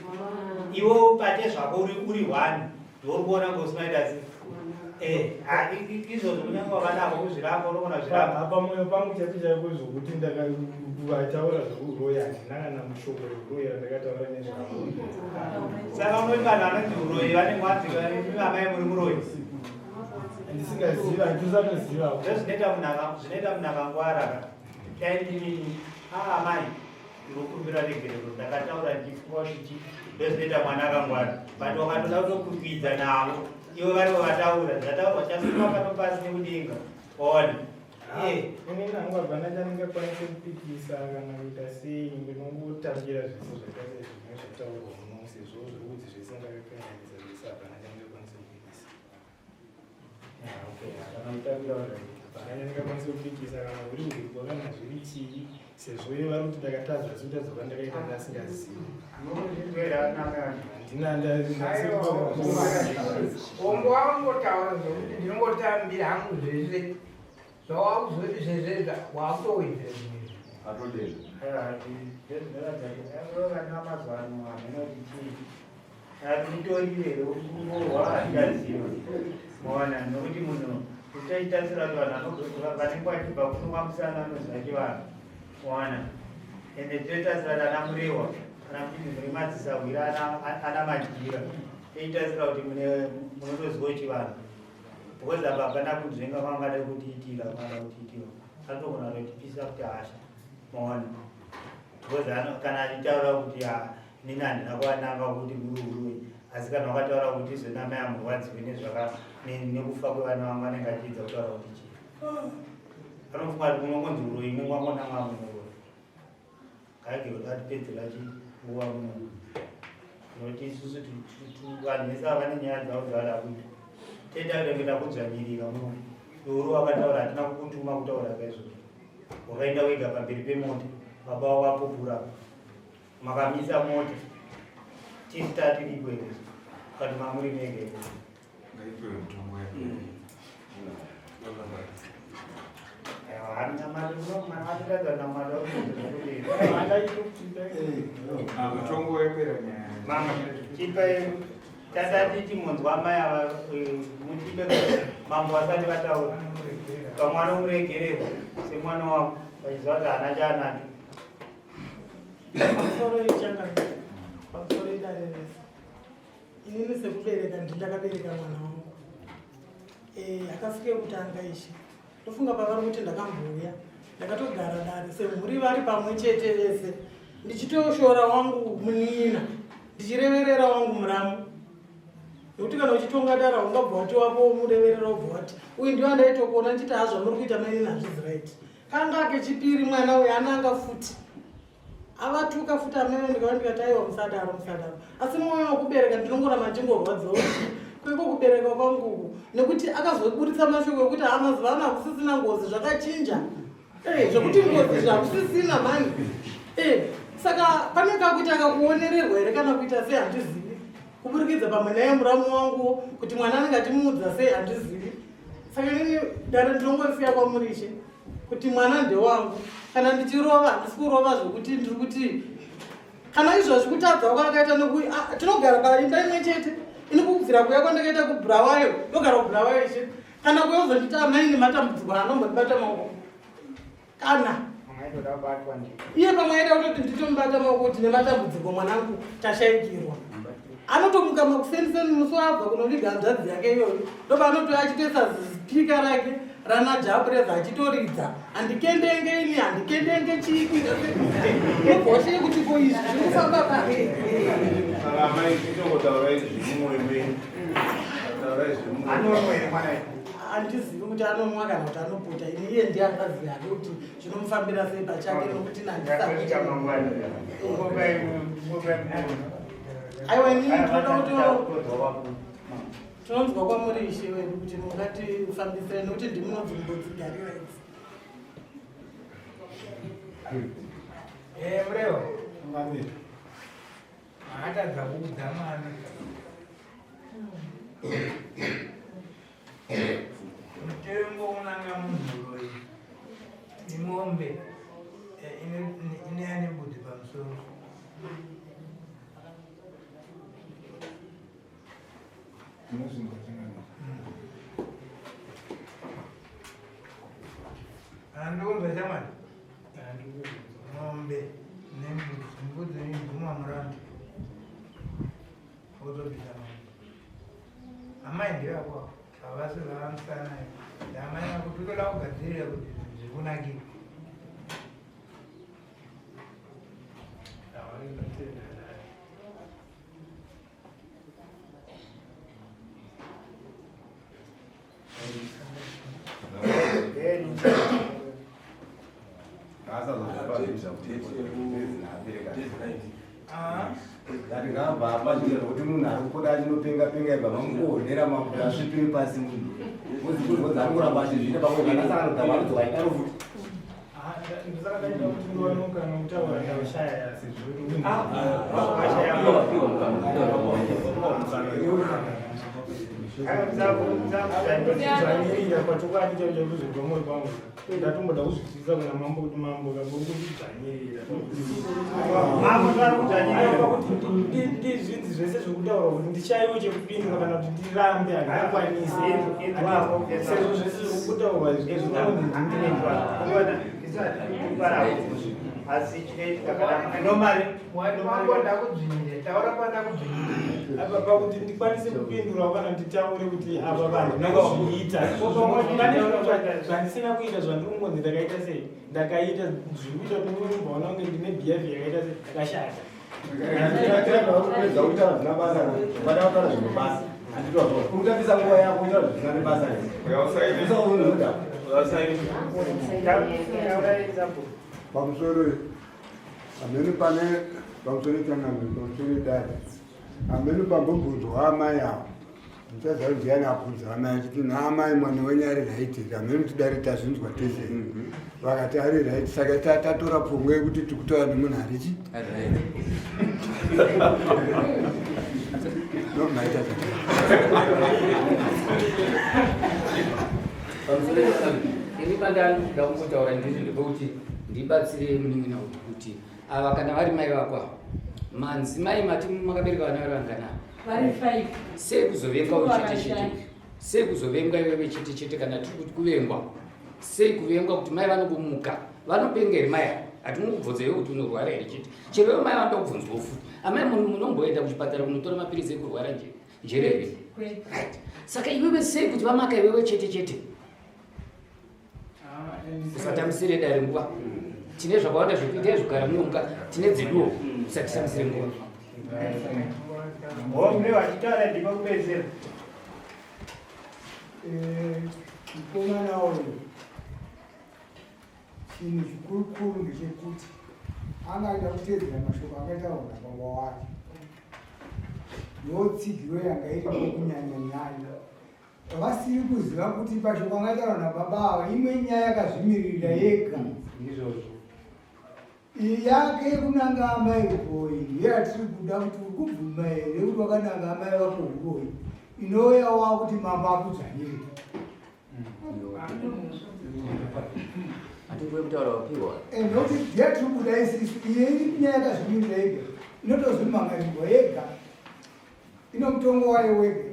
Iwe pate zvako uri one ndouri kuona ngo usinaita sei. Izvozvo kunyange wakanaka kuzviramba unogona kuzviramba. Pamwoyo pangu chaiko chaiko zvokuti ndakavataura zvekuroya handina kana mushoko rekuroya randakataura nezvavo. Saka unoti vanhu vanonzi uroyi vanenge vanzi amai muri muroyi. Ndisingaziva, handisatoziva. Ndozvinoita zvinoita munhu akangwara ka. Dai ndini amai ndinokumbira regerero ndakataura ndichifunga kuti ndozvinoita mwana akangwara. But wakatoda kutokwikwidza navo ivo varivo vataura zvataurwa chasuma pano pasi nekudenga waona. Inini hangu hapana chandingakwanise kupikisa kana kuita sei, ndinongotambira zvese zvakaita zvinenge zvataurwa muno sezvo zviri kuti zvese ndakakanganisa zvese, hapana chandingakwanise kupikisa. Hapana chandingakwanise kupikisa kana huri hurwa kana zviri chii sezvo ivo vari kuti ndakatadza, asi kutadza kwandakaita ndasingazivi. Handina. Ongo wangotaura zvokuti ndinongotambira hangu zvese zvawakuzoti zvese wakutowedzera zvimwe. Atodena. Vana mazuva ano hameno kuti chii mutoriro here urikurorwa handingaziva maona nokuti munhu uchaitarisira kuti vanhu vanenge vachibva kuno kwamusana anoziva chivanhu maona ende tinotarisira kuti ana Murewa kana kuti muri madzisahwira ana Madyira toitarisira kuti munotoziva chivanhu because apa hapana kunzvenga kwangada kutiitira kwangada kutiitira anogona kutipisa kuti hasha maona because kana achitaura kuti nini handina kuvananga kuti muri uroyi asi kana wakataura kuti izvona amai amurwadziwe nekufa kwevana vangu anenge achiidza kutaura kuti chii anofunga kuti unongonzi uroyi unenge wangonanga munhu uroyi kaige kuti atipedzera chinguva muno nokuti isusu vanhu vese ava vane nyaya dzavo dzavada kuita toita kutokuita kudzvanyirira muno iuri wakataura hatina kukutuma kutaura kaizvozvo wakaenda wega pamberi pemota baba wakapupura makamisa mota tisu tatiripo here kati mamuri mega ikoko. Ngaipiwe mutongo yake. Aiwa, namata mwana watotadza namata. Mutongo wepera nyaya. Mama, chipe tasati timonzwa amai ava mutipe mambo vasati vataura pamwana umuregerera semwana wako vachiziva kuti haana chaanacho. Pamusoro yechangano, pamusoro yedare rese, inini sekubereka ndindakabereka mwana wangu. Akasike kutanga ishe ndofunga pavari kuti ndakambouya ndakatogara dare semhuri vari pamwe chete vese ndichitoshora wangu munina ndichireverera wangu muramu nekuti kana uchitonga dara ungabva wati wako mureverera ubva wati uyu ndiwo andaitokuona ndichiti hazvo muri kuita mainini hazvizi right. Kanga kechipiri mwana uyu ananga futi avatuka futi amene ndikaona ndikati aiwa musadaro musadaro asi mwoyo wekubereka ndinongoramba ndingorwadziwa kuti kweko kubereka kwangu uku nekuti akazoburitsa mashoko ekuti ha mazuva ano hakusisina ngozi zvakachinja. Eh, zvekuti ngozi zvakusisina mani eh, saka pane kakuita kakuonererwa here kana kuita sei handizivi kuburikidza pamwe naye muramu wanguwo kuti mwana anenge achimuudza sei handizivi saka inini dare ndinongorisiya kwamuri ishe kuti mwana ndewangu kana ndichirova handisi kurova zvekuti ndiri kuti kana izvozvi kutadza kwaakaita noku ah, tinogara paimba imwe chete ini kubvira kuya kwandakaita kubulawayo ndogara kubulawayo ishe kana kuya uzondita amai nematambudziko anombondibata maoko kana iye pamwe aida kutoti nditomubata maoko kuti nematambudziko mwanangu tashaikirwa anotomuka makuseniseni musi waabva kunoviga hanzvadzi yake iyoyo ndoba anotouya achitoisa zipika rake rana jabureza achitoridza handikendenge ini handikendenge chii kuita segoshe yekuti ko izvi zviri kufamba pa handizivi kuti anomwa kana kuti anopota ini iye ndiye angaziva hake kuti zvinomufambira sei pachake nokuti nandisa aiwa inini ndinoda kuti tinonzwa kwamuri ishe wedu kuti mungatifambisire nekuti ndimunodzimbodzigarira idzi eh, mureva maatadza kuudza mwana mutengo unanga munhu uroyi imombe eh, ine ane mbudzi pamusoro Andikunzwa chamwari mombe nembudzi mbudzi inoguma murandi wotobvisa mombe amai ndevako havasi vamusana amai vako totoda kugadzirira kuti zvikunakire Ngabva apazvira kuti munhu ari kupoda achinopenga penga ibva mamukuonera makuti asvipire pasi munhu. Mozikuzwa ari kuramba achizviita pamwe kana sangano dhama anodzoka idaro futi. Dzvanyirira pachokwadi chaicho chekuzvirwa mwoyo kwangu ndatomboda kuzwisisa kuna mambo kuti mambo kamuri kundidzvanyirira pakuti ndizvinzi zvese zvekutaura kuti ndichaiwo chekupindura kana kuti ndirambe handikwanisi sezvo zvese zvekutaurwa asi chinoitika kana nomari Mambo ndakudzvinyira taura pandakudzvinyira apa pakuti ndikwanise kupindura kana nditaure kuti apa vanhu ndakazviita pane zvandisina kuita zvandiri kungonzi ndakaita sei ndakaita zviri kuita kuti ndimboona kunge ndine behavior yakaita sei ndakashata Kupedza kutaura zvina basa vada kutaura zvine basa urikutambisa nguva yako kutaura zvisina nebasa pamusoro hameno pane pamusoro changamire pamusoro dare hameno pambobvunzwa amai avo ndichaziva kuti ndiani abvunza amai achiti naamai mwana wenyu ari right here hameno kuti dare tazvinzwa tese vakati ari right saka tatora pfungwa yekuti tikutaura nemunhu arichi no maita ini pandanoda kungotaura ndizvo ndepekuti ndibatsire munin'ina uyu kuti ava kana vari mai vako ava manzi mai mati makabereka vana vari vangana vari five sei kuzovengwa uchete chete sei kuzovengwa iwewe chete chete kana tiri kuti kuvengwa sei kuvengwa kuti mai vanokomuka vanopenga here mai ava hatimukubvunza iwe kuti unorwara here chete chero iwe mai vanoda kubvunzwawo futi amai munomboenda kuchipatara kunotora mapiritsi ekurwara njere here right saka iwewe sei kuti vamaka iwewe chete chete usatambisire dare nguva tine zvakawanda zvekuita izvogara munomuka tine dzeduwo usatitambisire nguva Hombe vachitaura ndipo kupedzera. Mukomana uyu chinhu chikurukuru ndechekuti anga aida kuteedzera mashoko akataurwa nababa wake ndotsigiro yanga iripo kunyanya nyanya. Vasiri kuziva kuti pashoko angataura nababa ava imwe nyaya yakazvimiririra yega. Ndizvozvo. Iyi yake yekunanga amai huroyi ndiyo yatiri kuda kuti uri kubvuma here kuti wakananga amai vako huroyi inouya wakuti mambo akudzvanyire. Hatingoe kutaura wapiwa. Eh, nokuti ndiyo yatiri kuda isisu iye iri nyaya yakazvimirira yega inotozvimangarirwa yega ino mutongo wayo wega.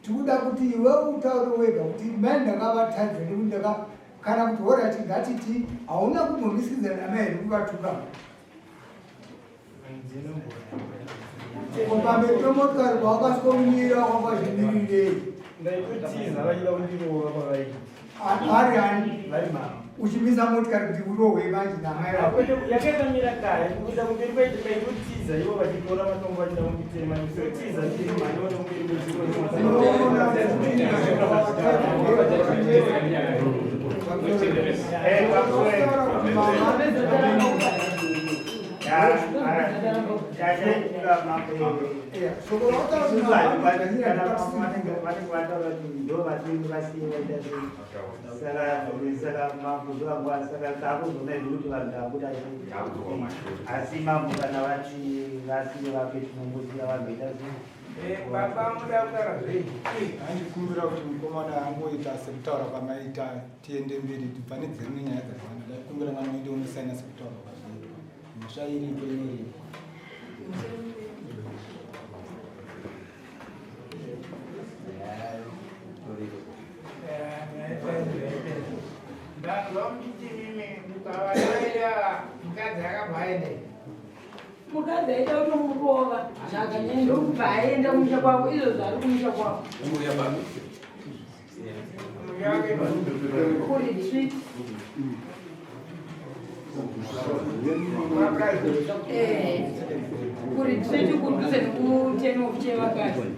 Tikuda kuti iwe utaure wega kuti mai ndakavatadza nekuti ndaka kana kuti horati ngatiti hauna kumbomisikidza namai here kuvatuka pamberi pemotokari pawakasvika wakazvimirirei Ndaitotiza vachida kundirova kwavaiti. Ari ani? Vari mama. Uchimisa motikari kuti urohwe manje namai vako. Kwete yakaita kare kuita kumberi kwaiti ndaitotiza ivo vachitora matombo vachida kunditema nditotiza ndiri mhani Asi mambo kana vati vasiri vake tinongosiya vanhu vaita sei? Baba muda kutaura zvei? Andikumbira kuti mukomana angoita sekutaura kwamaita, tiende mberi pane dzimwe nyaya dzakawanda. Ndakumbira mwana uende unosaina sekutaura kwazvaitwa. Mhosva iripo inoripo. Ndanzwa muchiti mimi mukavataira mukadzi akabva aende. Mukadzi aida kutomurova zvakanyanya ndokubva aenda kumusha kwavo, izvo zvaari kumusha kwavo. Kuretreat. Kuretreat kudhuze nekuteni of chevakadzi.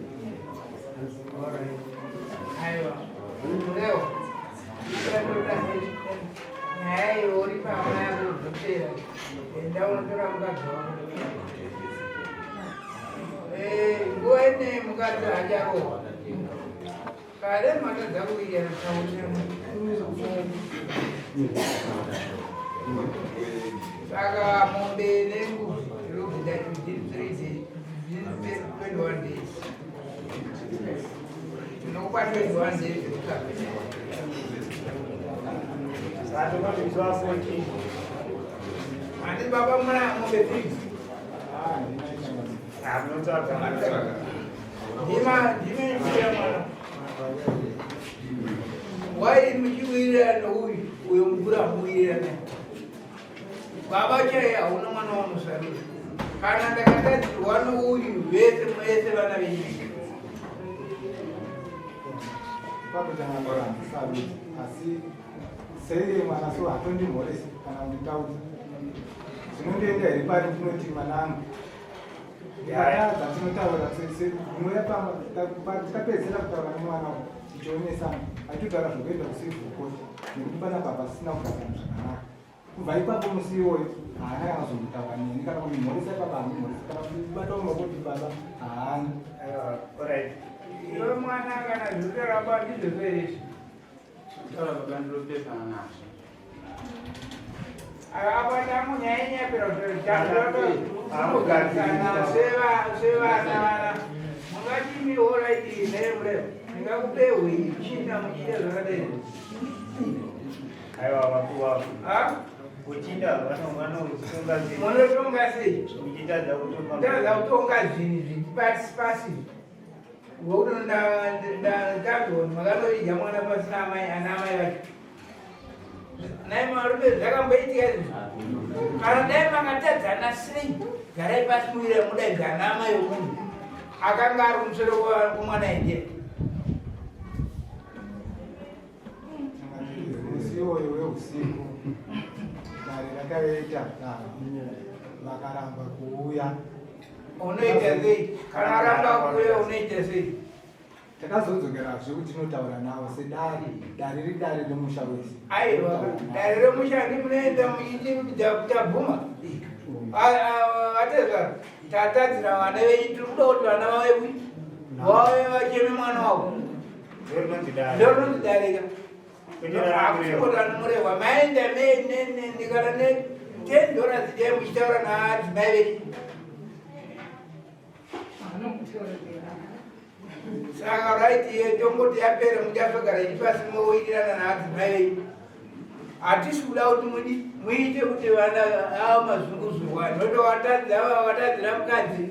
Aiwa. Leo. Nyaya iyo uri pamwe yakudzokera. Enda unotora mukadzi wako. Nguva ine mukadzi hacharohwa. Kare matadza kuwirirana taurira. Saka mombe nembuzi tirikuda within 3 days, within 21 days. Tinokupa 21 days yekutsvaga. Saka wa 14. Handi baba muna mombe 3. Munotsvaga. Ndima ndime mbuya mwana. Wai muchiwirirana nouyu uyo mukuru hamuwirirana. Baba chaiye hauna mwana wamusarura. Kana ndakatadzirwa nouyu vese mwese vana venyika. Ipapo tangangora handisarudzi, asi seiye mwana so hatondimhoresi kana kunditaudza. Zvinondienda here pari ndinoti mwanangu nyaya dzatinotaura unouya tikapedzisira kutaura nemwana tichionesana achitotaura zvokuenda kucivil court nekuti panapa pasina kugarisana zvakanaka. Kubva ipapo musi iwoyo haana kana kuzombotaura neni kana kundimhoresa ipapa handimhoresa kana kundibata mumaoko kuti baba haana. Alright. Iwe mwana kana zvinotoramba ndizvo here izvi? Taura baba, ndinopesana nazvo. Apa tangu nyaya inyapera kutogadzirana sevana vana. Mungatimi alright naye mureva. Ndingakupehwe chinda muchiita zvakadai. Aiwa vakuwa. Ha? Kuchinda vanotonga sei? Munotonga sei? Muchitadza kutonga. Tadza kutonga zvinhu zviri pasi pasi. Ngokuti ndazona makanoidya mwana pasina amai ana amai vacho. Nai marume zvakamboitika izvi. Kana dai makatadzana sei, garai pasi muwire mudaidza ana amai vomunhu akanga ari kumusoro kwemwana indiya. Musi iwoyo weusiku dare rakaita dare vakaramba kuuya. Unoita sei? Kana aramba kuuya unoita sei? Takazodzokerazve kuti tinotaura navo sedare, dare ridare remusha wese. Aiwa, dare remusha ndimunoenda muchiti tabvuma. Atezvara, tatadzira vana venyu, tiri kuda kuti vana vave vave vacheme mwana wavo. Ndorinonzi dare ka. Akusikotani murehwa maenda ndikana ne 10 dollars dai muchitaura naadzimai venyu. Saka right ye tongoti yapera muchazogara ichi pasi mowirirana naadzimai venyu. Hatisi kuda kuti mudi muite kuti vana avo mazunguzurwa nokuti watadza watadzira mukadzi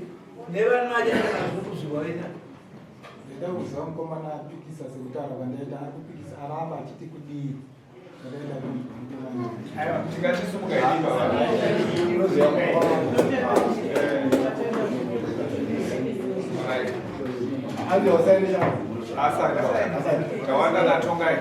nevana vachaita mazunguzurwa vena. Ndaida kuziva mukomana apikisa sekutaura kwandaita ari kupikisa aramba achiti kudii ndakaenda kunzwa mukomana. Tingatisumuka ini baba. Asante. Tawanda natongai.